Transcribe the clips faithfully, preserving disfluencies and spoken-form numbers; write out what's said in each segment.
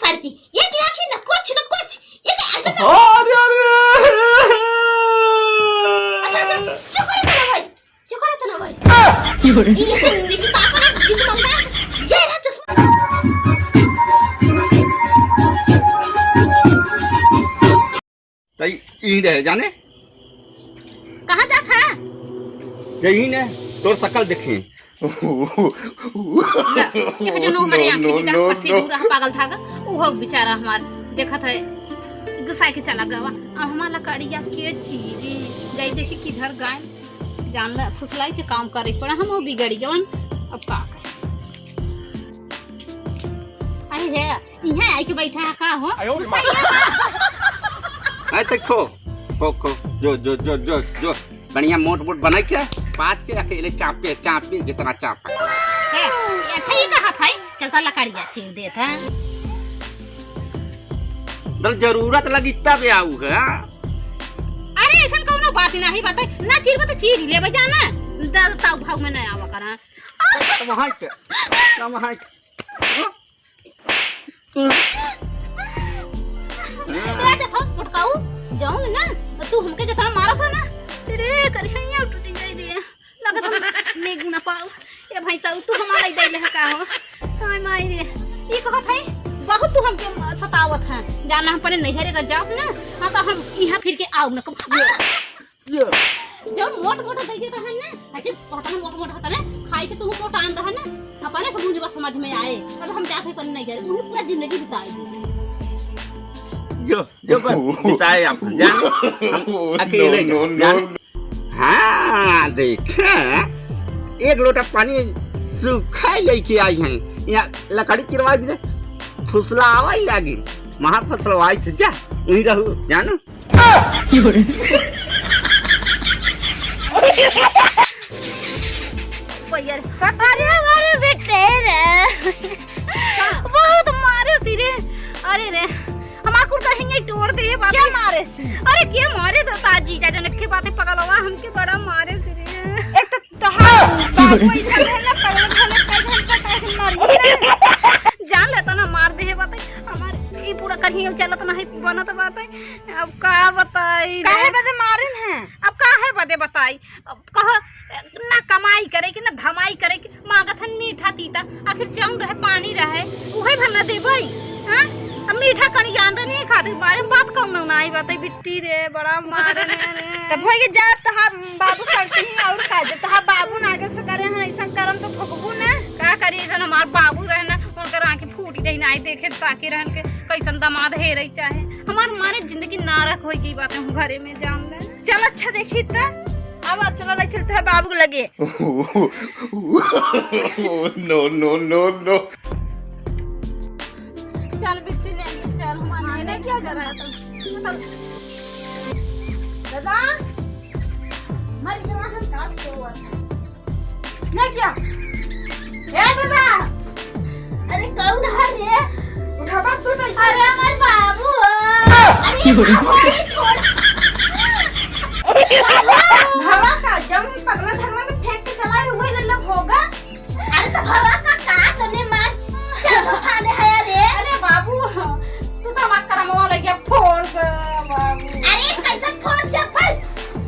लड़की, ये क्या की ना कुछ, ना कुछ, ये क्या ऐसा कर अरे, अरे! अच्छा, अच्छा, चुप करो तो ना भाई, चुप करो तो ना भाई। ये ऐसे नीचे ताको ना, जीव मंगा, ये रहा चश्मा। तई ई रहे जाने। कहाँ जात है? यही ने तोर शकल देखे। ना, एक जनो हमारे आँखी नीला, हमार सिंदूर रहा पागल था गा, उहो बेचारा हमार देखत है, गुस्सा के चला गवा। अब हमार लकड़िया के चीरी, जाई देखी किधर गए, जान ला, फुसलाई के काम करे पड़ा, हम वो बिगड़ी गवन, अब का कहे। अरे हे, इहाँ आई के बैठा है का हो? आयो रे गुस्सा माँ। इहाँ का? है तो खो, खो, खो, जो, जो, जो, जो, जो, बढ़िया मोट मोट बनाई के, पात के अकेले चापे, चापे, जितना चाप है। हे, ये अच्छा ही कहा भाई, चलता लकड़िया चीर देत है। दल जरूरत लगी तब आऊ है। अरे, ऐसन कौनो बात ही नहीं, बताई, ना चीरबो तो चीर लेबे जाना, दल ताऊ भाव में ना आवा करा। तब हाय के, तब हाय के। ए, देखो, मोटकाऊ, जाऊन ना, तू हमके जितना मारा था ना, तेरे करिहैया टूट जाई रे। लगत हम नेग ना पाऊ। ए भाई साहब, तू हमारा ही दैले है का हो? हाय माई रे, ई कहत है, बहुत तू हमके सतावत है। जाना हम अपने नैहरे कर जाओ ना, हाँ, तो हम यहाँ फिर के आओ ना कब। ये। जब मोट मोट दे देता है ना, ऐसे पता ना मोट मोट होता ना, खाई के तू मोट आन रहा ना, अपने से मुझे बात समझ में आए। अब हम जाते पर नहीं गए, उन्हें पूरा जिंदगी बिताए। जो, जो बस बिताए आप, जान, हम अकेले no, no, जान। No। हाँ, देखे, एक लोटा पानी सूखा लेके आई हैं, यहाँ लकड़ी चिरवा दे, फुसलावा ही लागी, महा फुसलवाई से जा, वहीं रहू, जानो। अरे हमारे बेटे रे, बहुत मारे सी रे। अरे रे, हमार कुल कहेंगे तोड़ दे ये बात। क्या मारे सी? अरे के मारे तो तार जीजा जनक के बातें पगलवा हमके बड़ा मारे सी रे। एक तो तोहार बाबू ऐसा है ना, पगला धोले कई घंटा काहे मारी ना। जान लेता ना, मार दे है बात। हमार ई पूरा कहीं चलत नहीं बनत बात है। अब का बताई रे? काहे बदे मारिन है? अब काहे बदे बताई? अब कहो, ना कमाई करे कि ना धमाई करे कि मांगत हन मीठा तीता, आखिर जौन रहे पानी रहे, उहे भर ना देबै, हाँ? अब मीठा कनी जान रहे नहीं खातिर बारे में बात कौन ना आई बात है, बिट्टी रे, बड़ा मारे ने रे। तब होइगे जा, तोहार बाबू सड़ती ही और का जे, तोहार बाबू ना आगे से करे हैं, ऐसा करम तो भोगबू ना। का करी, ऐसा हमार बाबू रहे ना, उनकर आँखें फूटी रही, नाहीं देखे ताके रहन के कैसन दामाद हेरई चाहे। हमार माने जिंदगी नारक होई गई बात है, हम घरे में जान ले। चल अच्छा देखी त, अब चल ले चलते हैं बाबू के लगे। No, no, no, no। चल बिट्टी ले ले, चल, हमार माने क्या करा है तुम? दादा, हमारी जवान हम काज के हुआ था। ले क्या? ए दादा! अरे कौन है रे? उठावा तू तो। अरे हमार बाबू। अरे बाबू, अरे छोड़। भवा का जम पगला धनवा के फेंक के चला रहे, वही लल्ला भोगा। अरे तो भवा का का तने मार चल खाने है रे। अरे बाबू, तू तो हमार करमवा लगिया फोड़ दे बाबू। अरे कैसे फोड़ दे भाई?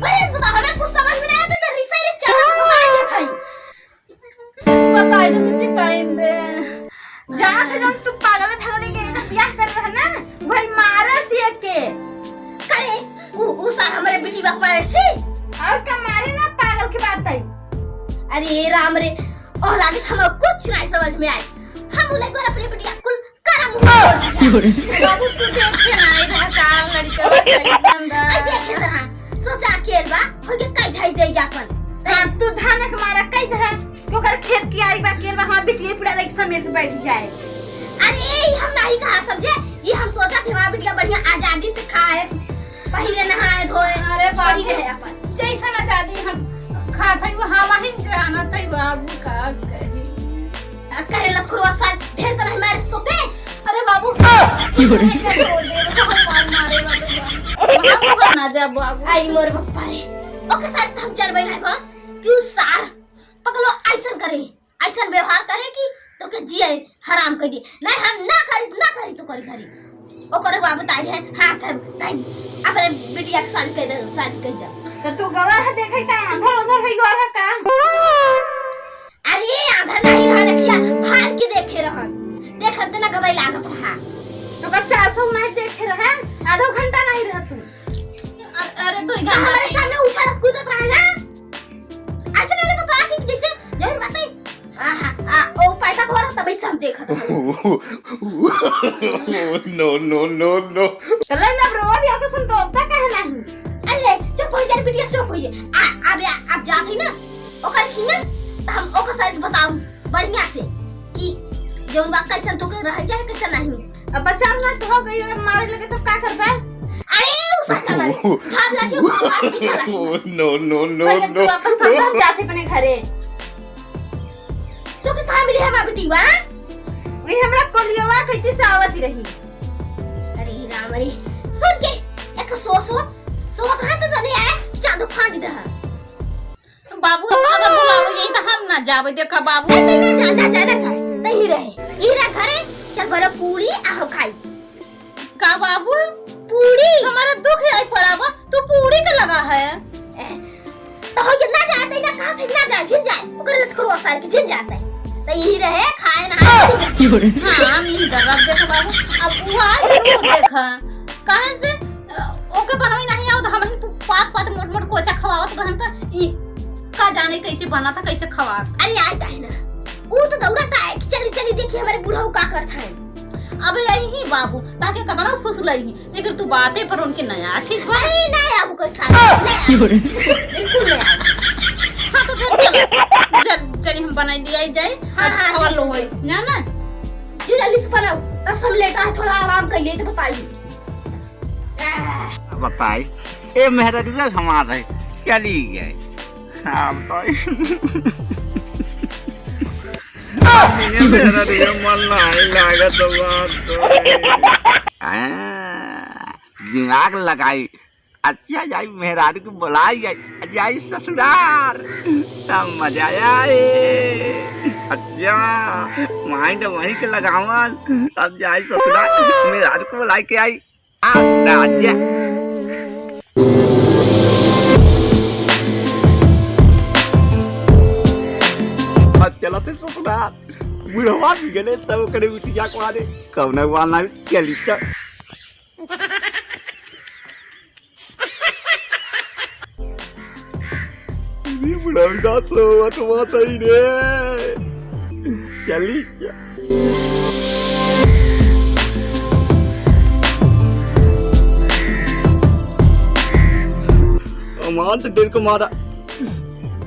बड़े बता, हमें कुछ समझ में नहीं आता, तो रिसा रिस चला मार दे भाई। बताई दे बिट्टी, टाइम दे। जाना से जौन तू पागल धगले के एकर बियाह कर रहा ना, वही मारे सी के। करे, उ, उ सार हमरे बिटिया के मारे सी। और का मारे ना, पागल की बात है। अरे राम रे, और लागे तो हमें कुछ नहीं समझ में आए। हम उन्हें को अपने बिटिया कुल करम हुआ। बाबू तू देखे ना, इधर का लड़का कैसन बा। आई देखे तरह, सोचा अकेल बा, होके कई धाई दे जापन। हाँ, तू धान के मारा कई धाई। ओकर खेत की आई बा, केर बा, हाँ, बिटिया पीड़ा लाइक समेट के बैठ जाए। अरे, ई हम नहीं कहा समझे, ई हम सोचा कि हमार बिटिया बढ़िया आजादी से खाए, पहिरे, नहाए, धोए, अरे बाबू, पड़ी रहे अपन। जैसन आजादी हम खात हई, वो हम ही जानत हई बाबू, का करी। आ, करे लतखुरवा सार, ढेर तो नहीं मारे सोते। अरे बाबू, की हो रही? छोड़ दे, वो हमार मारे वाले बा। हम वहाँ ना जा बाबू। आई मोर पप्पा रे, ओके सार हम चल बैठा बा, क्यों सार? पगलो ऐसन करे, ऐसन व्यवहार करे कि तोके जिए हराम कर दिए। नहीं, हम ना करी, ना करी तो करी घरी। ओकरे बाबू तारी है, हाथ है, नहीं, अपने बिटिया के शादी कर दे, शादी कर दे। तो तू गवा है, देखे ता, इधर उधर है, गवा है का? अरे, आधा नहीं रहा, देखिया, फाड़ के देखे रहन। देख, हम तो ना गवाई लागत रहा। तो का चार सौ नहीं देखे रहा, आधो घंटा नहीं रहा तू। अ-, अरे, तो इधर हमारे सामने उछलत कूदत रहा ना। ऐसे नहीं तो, तो आसिक जैसे, जौन बात है, आहा, आ, ओ पैदा भरा तब से हम देखत हई। No, no, no, no। तो ले ना, रोवा दिया तो सुन तो, अब तक कहे नहीं। अरे, चुप हो जा, बिटिया, चुप हो जा। आ, अब या, अब जात ही ना, ओकर खिया, तो हम ओकर साइड बताऊ बढ़िया से कि जौन बात कैसन तोके रह जाए, कैसन नहीं। अब बच्चा ना तो हो गई, अगर मारे लगे तो का करबे? अरे, उ साका मारे। भाग लाठी, ओकर बाद पीछा लाठी मारे। No, no, no, पहले तू no। वापस आ, हम जाते अपने घरे। तोके कहाँ मिली हमार बिटिया? वही हमरा कोलियवा कहती से आवत ही रही। अरे राम रे, सुन के, एक सो सो, सोत रहा तो जने आए, चादर फांद दे। बाबू, अगर बुलाओ यही तो हम ना जावे, देखा बाबू। ए, तै ना जा, ना जा, ना जा, तै ही रहे, ही रह घरे, चल बड़ा पूरी आहो खाई। का बाबू? पूरी। हमारा दुख है पड़ा बा, तू पूरी के लगा है। ए, तो हो गया, ना जा, तै ना कहा थे, ना जा, झिन जाए, ओकर लत करो सार के, झिन जाते। तै ही रहे, खाए ना। हाँ, हम ही कर रब देखा बाबू, अब वो आ जरूर देखा, काहे से ओके बनवे नहीं आओ तो हम ही पात पात मोट मोट कोचा खवावत रहन त ई का जाने कैसे बना था, कैसे खवात। अरे आए काहे ना, ऊ तो दौड़ा था कि चली चली देखी हमारे बुढ़ऊ का करत है। अबे यही बाबू, ताके कतना फुसलई ही, लेकिन तू बातें पर उनके नया, ठीक बा? अरे ना आबू कर साथ, ना आबू। बिल्कुल ना आबू। हाँ तो फिर चल, चल, चली हम बनाई लिया जाए, हाँ, आज हाँ, खवा चल, लो चल। होई, ना ना। जी जल्दी से बनाओ, तब सब लेटा है, थोड़ा आराम कर लिए तो बताइए। बताई, ए मेहररुआ हमार है, चली गए। हाँ, बताई। ये मेहररुआ मन नहीं लागत बा तो। हाँ, दिमाग लगाई, अच्छा जाई मेहरारू के बुलाई जाई, जाई ससुरार, तब मजा आए। अच्छा, mind वहीं के लगावन, तब जाई ससुरार, मेहरारू के बुलाई के आई। आ, राजा। अब चलते ससुराल, बुढ़वा भी गले तब करे उठिया को आने, कौन वाला चली चल। ये बुढ़ौना तो अथवा सही रे। चली क्या? हमार तो डेढ़ को मारा।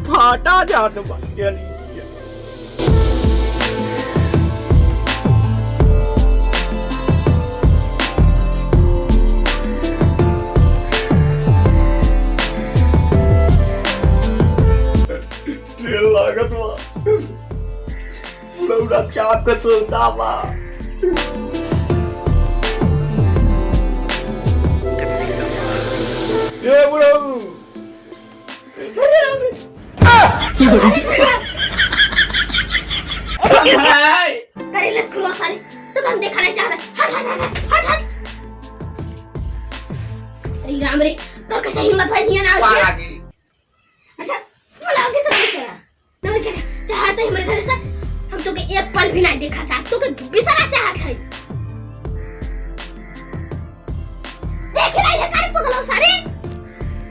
फाटा जात बा। चली क्या? ट्रेन लागत बा। बुढ़ौरा चाप के सोता बा। ए बुढ़ऊ। अरे, अरे, अरे। करे लत खुलवा सारी, तो हम देखा नहीं चाहता। हट, हट, हट, हट, हट, हट। अरे राम रे, तो कैसे हिम्मत भाई हियां ना आवे? अच्छा, बोला आगे तो नहीं करा। नहीं करा। चाहते हमारे घर से हम तो के एक पल भी नहीं देखा चाहत, तो के बिसरा चाहत है। देख रहा है कर पगलो सारे।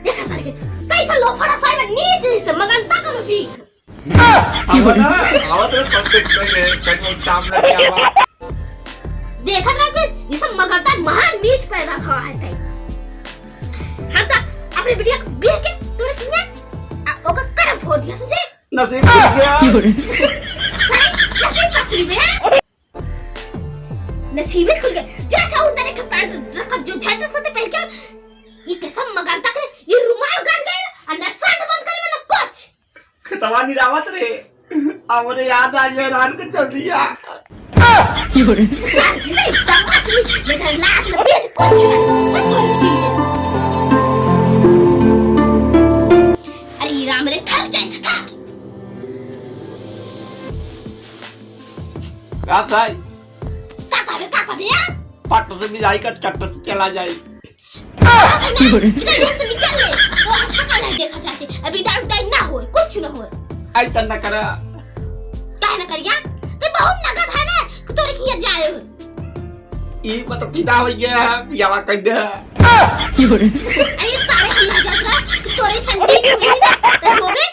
देखा सारे के कैसा लोफड़ा सारे नीचे से मगन तक भी। आवा ना, आवा तो कॉन्टेक्ट में है, कहीं टाप लग गया बा। देखत रह के ये सब मगन तक महान नीच पैदा भवा है तै। हम तो अपने बिटिया को बेच के तोरे किया, आ, ओकर करम फोड़ दिया, समझे? नसीब खुल गया। अरे, नसीब का खुली बे? नसीबे खुल गए। जा, जा, उन तरह के पैंट रखब, जो झट से पहन के। ये कैसा मगन तक रे, ये रुमाल गाड़ गए, और ना शर्ट बंद करे, ना कुछ। खतवा निरावत रे, हमरे याद आ गया, रान के चल दिया। साथी से एकदम असली, लेकिन नाक में पेट कोई नहीं। अरे राम रे, थक जाए, थक। भाई। का कहबे, का कहबे, हाँ? पट से विदाई कर, चट से चला जाए। बात है ना, इधर यहाँ से निकल ले। तो हम सका नहीं देखा चाहते। अभी विदाई, विदाई ना होए, कुछ ना होए। ऐसा न करा। काहे न करिया? ते बहुत नगद है ना, कि तोरे किया जाए हो। ई मतलब विदा हो गया है, बियाह कर दे। अरे सारे हम ना जात रहा, कि तोरे संदेश में ही ना, ते होबे।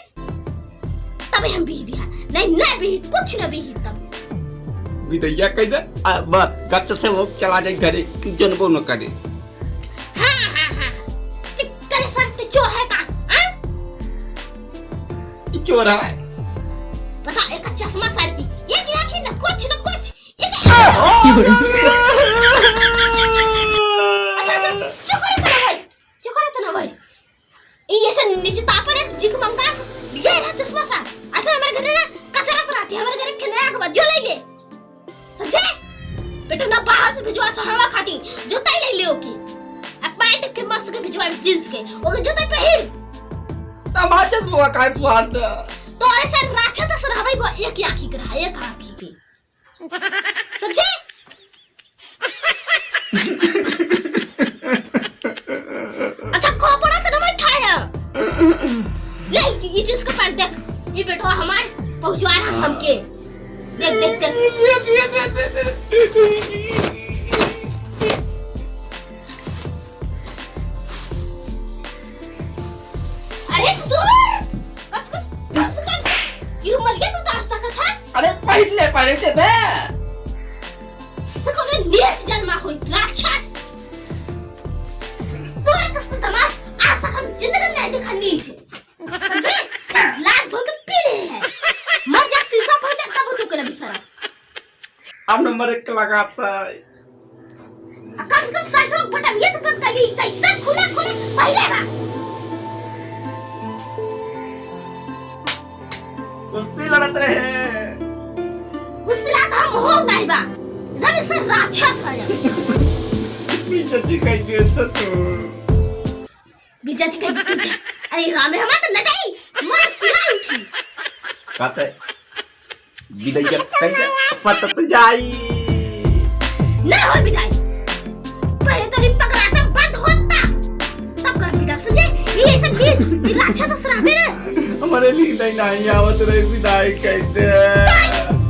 तबे हम बियाह दिया। नहीं, नहीं बियाह, कुछ ना बियाह तब। विदैया कह दे, आ, बस, गप से वो चला जाए घरे, तू जनबो न करे। हाँ, हाँ, हाँ। ते, तेरे सर ते चोर है का? हाँ? ई चोर है। बता, एक चश्मा सर की, एक आँखी ना, कुछ ना कुछ, एक अच्छा, अच्छा, चुप रह तना भाई, चुप रह तना भाई। ई ऐसे नीचे तापर है, भीख मंगा से, ये रहा चश्मा सा। ऐसे हमारे घर ना कचरा तो रहती है, हमारे घर खिलौना के बाद जो ले ले। समझे? बेटा ना बाहर से भिजवा से हवा खाती, जूता ही ले ले ओके। अब पैंट के मस्त के भिजवा जींस के, ओके जूता पहिर। तब आज बुआ काहे तू हाथ दे? तो ऐसे राछा तो सर हवाई बुआ एक आँखी के रहा, एक आँखी के। समझे? अच्छा, खोपड़ा तो नहीं खाया। ले, ई, ई चीज का पैर देख। ई बेटवा हमार पहुंचवा रहा हमके। देख, देख, देख। अरे ससुर! कब से, कब से, कब से? ई रुमालिया तो उतार सकत है? अरे पहिर ले, पहिर ले बे। से कोनो नीच जन्मा होई, राक्षस। तोरे कस तो दमाद आज तक हम जिंदगी में नहीं देखा नीच। समझे? लाल धो के पी ले है। मर जा, शीशा पहुंचा तब तू के ना बिसरा। अब नंबर एक लगाता है। आ, कम से कम शर्ट और बटन ये तो बंद कर ली, कैसे खुला खुला पहले बा। कुश्ती लड़त रहे। कुश्ती लड़त हम हो नहीं बा। एकदम इसे राक्षस है। पीछे जी कह दिए तो तू। विजय जी कह दिए। अरे राम रे, हमार तो नटाई, मार पिराई उठी। कहते विदाई जब कह दे, पट तो जाई। ना हो विदाई। पहले तो रिप पकड़ाता बंद होता। तब कर विदाई, समझे? ये ऐसा चीज, ये राक्षस तो सराबे रे। हमारे नींद ही नहीं आवत रहे, विदाई कह दे।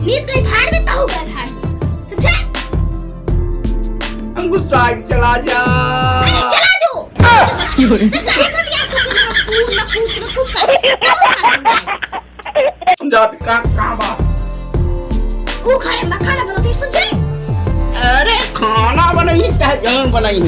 नींद गई भाड़ में, तहु गए भाड़ में। समझे? हम गुस्सा आके चला जा। अरे चला जाओ। तो काहे खातिर यार तू के ना पूछ, ना पूछ, ना कुछ कर। बहुत सारा विदाई। जात का, का बा? ऊ घरे में खाना बनोते, समझे? अरे, खाना बनई, चाहे जौन बनई।